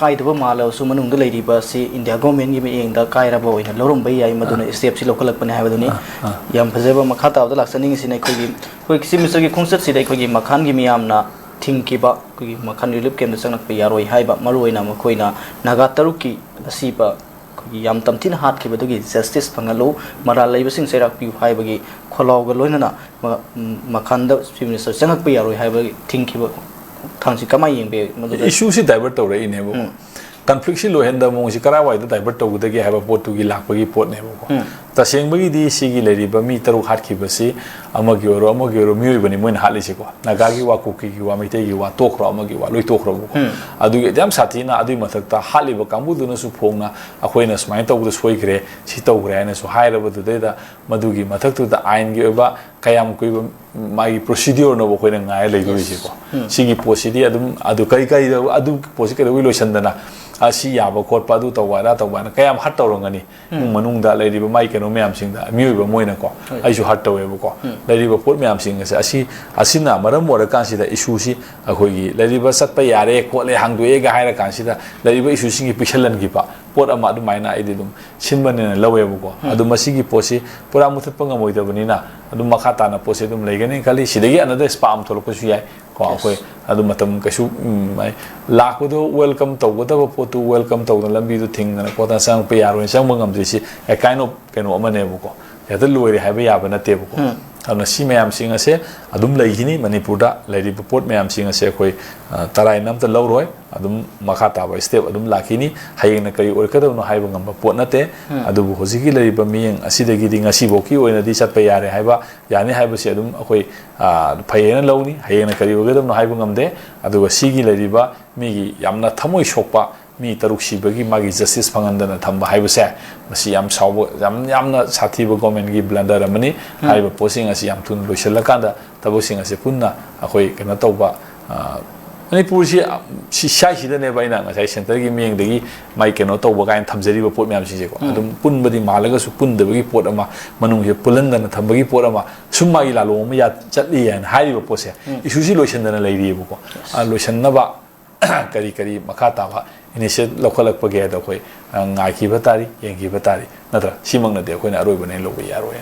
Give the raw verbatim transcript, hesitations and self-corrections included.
ꯀꯥꯏꯗꯕ ꯃꯥꯜꯂꯕꯁꯨ ꯃꯅꯨꯡꯗ ꯂꯩꯔꯤꯕ ꯑꯁꯤ ꯏꯟꯗꯤꯌꯥ ꯒꯣꯔꯃꯦꯟꯒꯤ ꯃꯤꯠꯌꯦꯡꯗ ꯀꯥꯏꯔꯕ ꯑꯣꯏꯅ ꯂꯧꯔꯝꯕ ꯌꯥꯏ, ꯃꯗꯨꯅ ꯁ꯭ꯇꯦꯞꯁꯤ ꯂꯧꯈꯠꯂꯛꯄꯅꯤ ꯍꯥꯏꯕꯗꯨꯅꯤ꯫ ꯑꯥ, ꯑꯥ꯫ ꯌꯥꯝ ꯐꯖꯕ꯫ ꯃꯈꯥ ꯇꯥꯕꯗ ꯂꯥꯛꯆꯅꯤꯡꯉꯤꯁꯤꯅ ꯑꯩꯈꯣꯏꯒꯤ, ꯑꯩꯈꯣꯏ ꯆꯤꯐ ꯃꯤꯅꯤꯁꯇꯔꯒꯤ ꯈꯣꯡꯆꯠꯁꯤꯗ ꯑꯩꯈꯣꯏꯒꯤ ꯃꯈꯥꯟꯒꯤ ꯃꯤꯌꯥꯝꯅ ꯊꯤꯡꯈꯤꯕ ꯑꯩꯈꯣꯏꯒꯤ ꯃꯈꯥꯟ ꯔꯤꯂꯤꯐ ꯀꯦꯝꯞꯇ ꯆꯪꯂꯛꯄ ꯌꯥꯔꯣꯏ ꯍꯥꯏꯕ, ꯃꯔꯨꯑꯣꯏꯅ ꯃꯈꯣꯏꯅ ꯅꯥꯒꯥ ꯇꯔꯨꯛꯀꯤ ꯑꯁꯤꯕ ꯑꯩꯈꯣꯏꯒꯤ ꯌꯥꯝ ꯇꯝꯊꯤꯅ ꯍꯥꯠꯈꯤꯕꯗꯨꯒꯤ ꯖꯁꯇꯤꯁ ꯐꯪꯍꯜꯂꯨ, ꯃꯔꯥꯜ ꯂꯩꯕꯁꯤꯡ ꯆꯩꯔꯥꯛ ꯄꯤꯌꯨ ꯍꯥꯏꯕꯒꯤ ꯈꯣꯜꯂꯥꯎꯒ ꯂꯣꯏꯅꯅ ꯃ-, ꯃꯈꯥꯟꯗ ꯆꯤꯐ ꯃꯤꯅꯤꯁꯇꯔ ꯆꯪꯂꯛꯄ ꯌꯥꯔꯣꯏ ꯍꯥꯏꯕꯒꯤ ꯊꯤꯡꯈꯤꯕ ꯊꯥꯡꯁꯤ ꯀꯃꯥꯏꯅ ꯌꯦꯡꯕ ꯌꯥꯏ? ꯃꯗꯨꯗ ꯏꯁꯨꯁꯤ ꯗꯥꯏꯚꯔꯠ ꯇꯧꯔꯛꯏꯅꯦꯕꯀꯣ꯫ ꯎꯝ꯫ ꯀꯟꯐ꯭ꯂꯤꯛꯁꯤ ꯂꯣꯏꯍꯟꯗꯕ ꯃꯑꯣꯡꯁꯤ ꯀꯔꯥꯏꯋꯥꯏꯗ ꯗꯥꯏꯚꯔꯠ ꯇꯧꯒꯗꯒꯦ ꯍꯥꯏꯕ ꯄꯣꯠꯇꯨꯒꯤ ꯂꯥꯛꯄꯒꯤ ꯄꯣꯠꯅꯦꯕꯀꯣ꯫ ꯎꯝ꯫ ꯇꯁꯦꯡꯕꯒꯤꯗꯤ ꯁꯤꯒꯤ ꯂꯩꯔꯤꯕ ꯃꯤ ꯇꯔꯨꯛ ꯍꯥꯠꯈꯤꯕꯁꯤ ꯑꯃꯒꯤ ꯑꯣꯏꯔꯣ ꯑꯃꯒꯤ ꯑꯣꯏꯔꯣ ꯃꯤꯑꯣꯏꯕꯅꯤ ꯃꯣꯏꯅ ꯍꯥꯠꯂꯤꯁꯤꯀꯣ꯫ ꯅꯥꯒꯥꯒꯤ ꯋꯥ, ꯀꯨꯀꯤꯒꯤ ꯋꯥ, ꯃꯩꯇꯩꯒꯤ ꯋꯥ ꯇꯣꯛꯈ꯭ꯔꯣ, ꯑꯃꯒꯤ ꯋꯥ ꯂꯣꯏ ꯇꯣꯛꯈ꯭ꯔꯣꯕꯀꯣ꯫ ꯎꯝ꯫ ꯑꯗꯨꯒꯤ ꯌꯥꯝ ꯁꯥꯊꯤꯅ ꯑꯗꯨꯒꯤ ꯃꯊꯛꯇ ꯍꯥꯠꯂꯤꯕ ꯀꯥꯡꯕꯨꯗꯨꯅꯁꯨ ꯐꯣꯡꯅ ꯑꯩꯈꯣꯏꯅ ꯁꯨꯃꯥꯏꯅ ꯇꯧꯕꯗ ꯁꯣꯏꯈ꯭ꯔꯦ, ꯁꯤ ꯇꯧꯈ꯭ꯔꯦ ꯍꯥꯏꯅꯁꯨ ꯍꯥꯏꯔꯕꯗꯨꯗꯩꯗ ꯃꯗꯨꯒꯤ ꯃꯊꯛꯇꯨꯗ ꯑꯥꯏꯟꯒꯤ ꯑꯣꯏꯕ ꯀꯌꯥꯝ ꯀꯨꯏꯕ ꯃꯥꯒꯤ ꯄ꯭ꯔꯣꯁꯤꯗ꯭ꯌꯣꯔꯅꯣꯕ ꯑꯩꯈꯣꯏꯅ ꯉꯥꯏꯔ ꯂꯩꯗꯣꯔꯤꯁꯤꯀꯣ꯫ ꯎꯝ꯫ ꯁꯤꯒꯤ ꯄꯣꯠꯁꯤꯗꯤ ꯑꯗꯨꯝ ꯑꯗꯨ ꯀꯔꯤ ꯀꯔꯤ ꯑꯗꯨ ꯄꯣꯠꯁꯤ ꯀꯩꯗꯧꯕꯩ ꯂꯣꯏꯁꯟꯗꯅ ꯑꯁꯤ ꯌꯥꯕ ꯈꯣꯠꯄ ꯑꯗꯨ ꯇꯧꯕ ꯑꯗꯥ ꯇꯧꯕ ꯍꯥꯏꯅ ꯀꯌꯥꯝ ꯍꯥꯔꯠ ꯇꯧꯔꯝꯒꯅꯤ? ꯎꯝ꯫ ꯏꯃꯨꯡ ꯃꯅꯨꯡꯗ ꯂꯩꯔꯤꯕ ꯃꯥꯏ ꯀꯩꯅꯣ ꯃꯌꯥꯝꯁꯤꯡꯗ ꯃꯤꯑꯣꯏꯕ ꯑꯃ ꯑꯣꯏꯅꯀꯣ꯫ ꯍꯣꯏ꯫ ꯑꯩꯁꯨ ꯍꯥꯔꯠ ꯇꯧꯋꯦꯕꯀꯣ꯫ ꯎꯝ꯫ ꯂꯩꯔꯤꯕ ꯄꯣꯠ ꯃꯌꯥꯝꯁꯤꯡ ꯑꯁꯦ ꯑꯁꯤ, ꯑꯁꯤꯅ ꯃꯔꯝ ꯑꯣꯏꯔꯀꯥꯟꯁꯤꯗ ꯏꯁꯨꯁꯤ ꯑꯩꯈꯣꯏꯒꯤ ꯂꯩꯔꯤꯕ ꯆꯠꯄ ꯌꯥꯔꯦ ꯈꯣꯠꯂꯦ ꯍꯥꯡꯗꯣꯛꯑꯦꯒ ꯍꯥꯏꯔ ꯀꯥꯟꯁꯤꯗ ꯂꯩꯔꯤꯕ ꯏꯁꯨꯁꯤꯡꯒꯤ ꯄꯤꯛꯁꯜꯍꯟꯈꯤꯕ ꯄꯣꯠ ꯑꯃ ꯑꯗꯨꯃꯥꯏꯅ ꯑꯩꯗꯤ ꯑꯗꯨꯝ ꯁꯤꯟꯕꯅꯦꯅ ꯂꯧꯋꯦꯕꯀꯣ꯫ ꯎꯝ꯫ ꯑꯗꯨ ꯃꯁꯤꯒꯤ ꯄꯣꯠꯁꯤ ꯄꯨꯔꯥ ꯃꯨꯊꯠꯄ ꯉꯝꯃꯣꯏꯗꯕꯅꯤꯅ ꯑꯗꯨꯝ ꯃꯈꯥ ꯇꯥꯅ ꯄꯣꯠꯁꯤ ꯑꯗꯨꯝ ꯂꯩꯒꯅꯤ ꯈꯜꯂꯤ꯫ ꯁꯤꯗꯒꯤ another spark ꯑꯃ ꯊꯣꯛꯂꯛꯄꯁꯨ ꯌꯥꯏ ꯀꯣ꯫ Yes꯫ ꯑꯩꯈꯣꯏ ꯑꯗꯨ ꯃꯇꯝ ꯀꯩꯁꯨ, ꯎꯝ, ꯍꯥꯏ-, ꯂꯥꯛꯄꯗꯣ ꯋꯦꯜꯀꯝ ꯇꯧꯒꯗꯕ ꯄꯣꯠꯇꯨ ꯋꯦꯜꯀꯝ ꯇꯧꯗꯅ ꯂꯝꯕꯤꯗꯣ ꯊꯤꯡꯗꯅ ꯈꯣꯠꯇꯅ ꯆꯪꯉꯛꯄ ꯌꯥꯔꯣꯏ, ꯆꯪꯕ ꯉꯝꯗ꯭ꯔꯤꯁꯤ a kind of ꯀꯩꯅꯣ ꯑꯃꯅꯦꯕꯀꯣ꯫ ꯍꯦꯛꯇ ꯂꯣꯏꯔꯦ ꯍꯥꯏꯕ ꯌꯥꯕ ꯅꯠꯇꯦꯕꯀꯣ꯫ ꯎꯝ꯫ ꯑꯗꯨꯅ ꯁꯤ ꯃꯌꯥꯝꯁꯤꯡ ꯑꯁꯦ ꯑꯗꯨꯝ ꯂꯩꯈꯤꯅꯤ꯫ ꯃꯅꯤꯄꯨꯔꯗ ꯂꯩꯔꯤꯕ ꯄꯣꯠ ꯃꯌꯥꯝꯁꯤꯡ ꯑꯁꯦ ꯑꯩꯈꯣꯏ, ꯑ, ꯇꯔꯥꯏꯅ ꯑꯝꯇ ꯂꯧꯔꯣꯏ꯫ ꯑꯗꯨꯝ ꯃꯈꯥ ꯇꯥꯕ ꯁ꯭ꯇꯦꯞ ꯑꯗꯨꯝ ꯂꯥꯛꯈꯤꯅꯤ꯫ ꯍꯌꯦꯡꯅ ꯀꯔꯤ ꯑꯣꯏꯔꯛꯀꯗꯕꯅꯣ ꯍꯥꯏꯕ ꯉꯝꯕ ꯄꯣꯠ ꯅꯠꯇꯦ꯫ ꯎꯝ꯫ ꯑꯗꯨꯕꯨ ꯍꯧꯖꯤꯛꯀꯤ ꯂꯩꯔꯤꯕ ꯃꯤꯠꯌꯦꯡ ꯑꯁꯤꯗꯒꯤꯗꯤ ꯉꯁꯤꯐꯥꯎꯒꯤ ꯑꯣꯏꯅꯗꯤ ꯆꯠꯄ ꯌꯥꯔꯦ ꯍꯥꯏꯕ, ꯌꯥꯅꯤ ꯍꯥꯏꯕꯁꯤ ꯑꯗꯨꯝ ꯑꯩꯈꯣꯏ, ꯑ, ꯐꯩ ꯍꯥꯏꯅ ꯂꯧꯅꯤ꯫ ꯍꯌꯦꯡꯅ ꯀꯔꯤ ꯑꯣꯏꯒꯗꯕꯅꯣ ꯍꯥꯏꯕ ꯉꯝꯗꯦ꯫ ꯑꯗꯨꯒ ꯁꯤꯒꯤ ꯂꯩꯔꯤꯕ ꯃꯤꯒꯤ ꯌꯥꯝꯅ ꯊꯃꯣꯏ ꯁꯣꯛꯄ ꯃꯤ ꯇꯔꯨꯛ ꯁꯤꯕꯒꯤ ꯃꯥꯒꯤ ꯖꯁꯇꯤꯁ ꯐꯪꯍꯟꯗꯅ ꯊꯝꯕ ꯍꯥꯏꯕꯁꯦ, ꯃꯁꯤ ꯌꯥꯝ ꯁꯥꯎꯕ, ꯌꯥꯝ, ꯌꯥꯝꯅ ꯁꯥꯊꯤꯕ ꯒꯣꯔꯃꯦꯟꯒꯤ ꯕ꯭ꯂꯟꯗꯔ ꯑꯃꯅꯤ꯫ ꯎꯝ꯫ ꯍꯥꯏꯔꯤꯕ ꯄꯣꯠꯁꯤꯡ ꯑꯁꯤ ꯌꯥꯝ ꯊꯨꯅ ꯂꯣꯏꯁꯤꯜꯂꯀꯥꯟꯗ ꯊꯕꯛꯁꯤꯡ ꯑꯁꯤ ꯄꯨꯟꯅ ꯑꯩꯈꯣꯏ ꯀꯩꯅꯣ ꯇꯧꯕ, ꯑ, ꯃꯅꯤꯄꯨꯔꯁꯤ, ꯑ, ꯁꯤ, ꯁ꯭ꯋꯥꯏꯁꯤꯗꯅꯦꯕ ꯑꯩꯅ ꯉꯁꯥꯏ ꯁꯦꯟꯇꯔꯒꯤ ꯃꯤꯠꯌꯦꯡꯗꯒꯤ ꯃꯥꯏ ꯀꯩꯅꯣ ꯇꯧꯕ ꯀꯥꯏꯅ ꯊꯝꯖꯔꯤꯕ ꯄꯣꯠ ꯃꯌꯥꯝꯁꯤꯡꯁꯦꯀꯣ꯫ ꯎꯝ꯫ ꯑꯗꯨꯝ ꯄꯨꯟꯕꯗꯤ ꯃꯥꯜꯂꯒꯁꯨ ꯄꯨꯟꯗꯕꯒꯤ ꯄꯣꯠ ꯑꯃ, ꯃꯅꯨꯡꯁꯤꯗ ꯄꯨꯜꯍꯟꯗꯅ ꯊꯝꯕꯒꯤ ꯄꯣꯠ ꯑꯃ, ꯁꯨꯝ ꯃꯥꯒꯤ ꯂꯥꯂꯣꯡ ꯑꯃ ꯌꯥ-, ꯆꯠꯂꯤ ꯍꯥꯏꯅ ꯍꯥꯏꯔꯤꯕ ꯄꯣꯠꯁꯦ, ꯎꯝ꯫ ꯏꯁꯨꯁꯤ ꯂꯣꯏꯁꯤꯟꯗꯅ ꯂꯩꯔꯤꯑꯕꯀꯣ꯫ Yes꯫ ꯑ, ꯂꯣꯏꯁꯤꯟꯅꯕ ꯀꯔꯤ ꯀꯔꯤ ꯃꯈꯥ ꯇꯥꯕ initiate ꯂꯧꯈꯠꯂꯛꯄꯒꯦ ꯍꯥꯏꯗꯣ ꯑꯩꯈꯣꯏ ꯉꯥꯏꯈꯤꯕ ꯇꯥꯔꯤ, ꯌꯦꯡꯈꯤꯕ ꯇꯥꯔꯤ꯫ ꯅꯠꯇ꯭ꯔꯥ? ꯁꯤꯃꯛꯅꯗꯤ ꯑꯩꯈꯣꯏꯅ ꯑꯔꯣꯏꯕꯅꯦ ꯂꯧꯕ ꯌꯥꯔꯣꯏ꯫